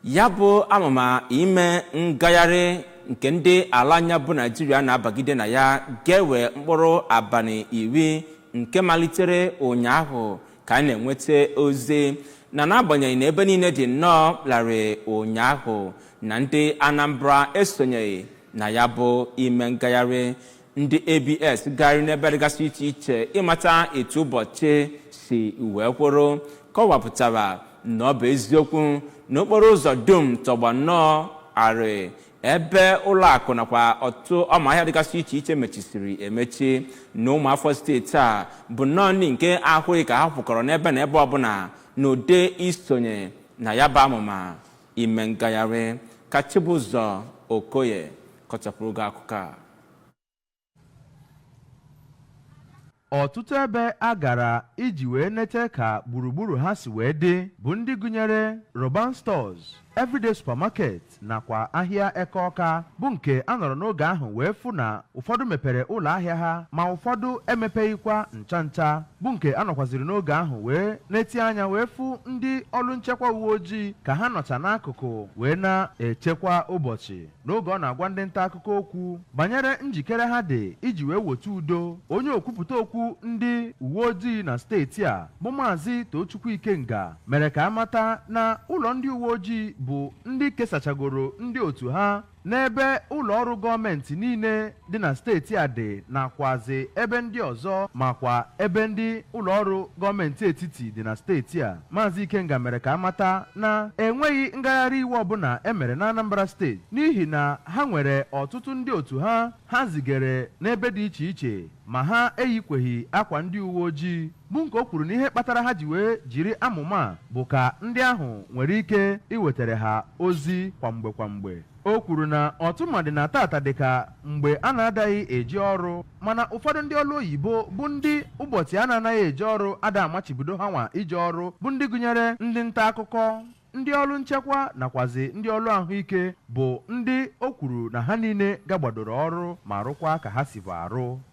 Ya bụ amụma ime ngagharị nke ndị ala anya bụ Naijiria na-abagide na ya ga-ewe mkpụrụ abalị 10 nke malitere ụnyaahụ, ka a na-enweta ozi na n'agbanyeghị na ebe niile dị nnọọ larịị ụnyaahụ, na ndị Anambra esonyeghị na ya bụ ime ngagharị. Ndị ABS gagharị n'ebe dịgasị iche iche ịmata etu ụbọchị si wee kwụrụ, kọwapụtara na ọ bụ eziokwu na okporo ụzọ dum tọgbọ nnọọ arị, ebe ụlọ akụ nakwa ọtụtụ ọma ahịa dịgasị iche iche mechisiri emechi, na ụmụafọ steeti a bụ nnọọ ndị nke ahụghị ka ha kwụkọrọ n'ebe na ebe ọbụla n'ụdị isonye na ya bụ amụma ime ngagharị. Ka Chibụzọ Okoye kọchapụrụ gị akụkọ a. Ọtụtụ ebe a gara iji wee nete ka gburugburu ha si wee dị bụ ndị gụnyere Roban Stores, Everyday Supermarket nakwa ahịa Eke Ọka, bụ nke a nọrọ n'oge ahụ wee fụ na ụfọdụ mepere ụlọ ahịa ha ma ụfọdụ emepeghịkwa ncha ncha, bụ nke a nọkwaziri n'oge ahụ wee na-eti anya wee fụ ndị ọrụ nchekwa uwe ojii ka ha nọcha n'akụkụ wee na-echekwa ụbọchị. N'oge ọ na-agwa ndị nta akụkọ okwu banyere njikere ha dị iji wee weta udo, onye okwupụta okwu ndị uwe ojii na steeti a bụ Maazị Tochukwu Ikenga mere ka a mata na ụlọ ndị uwe ojii bụ ndị kesachagoro ndị otu ha n'ebe ụlọ ọrụ gọọmenti niile dị na steeti a dị nakwazị ebe ndị ọzọ, makwa ebe ndị ụlọ ọrụ gọọmenti etiti dị na steeti a. Maazị Ikenga mere ka a mata na enweghị ngagharị iwe ọbụla e mere na Anambra Steeti n'ihi na ha nwere ọtụtụ ndị otu ha ha zigere n'ebe dị iche iche ma ha eyikweghị akwa ndị uwe ojii, bụ nke o kwuru na ihe kpatara ha ji wee jiri amụma a bụ ka ndị ahụ nwere ike iwetere ha ozi kwa mgbe kwa mgbe. O kwuru na ọtụmadị na tata dịka mgbe a na-adaghị eje ọrụ, mana ụfọdụ ndị ọrụ oyibo bụ ndị ụbọchị a na-anaghị eje ọrụ ada amachibido ha nwa ije ọrụ, bụ ndị gụnyere ndị nta akụkọ, ndị ọrụ nchekwa nakwazi ndị ọrụ ahụike, bụ ndị o kwuru na ha niile gagbadoro ọrụ ma rụkwa ka ha sibu arụ.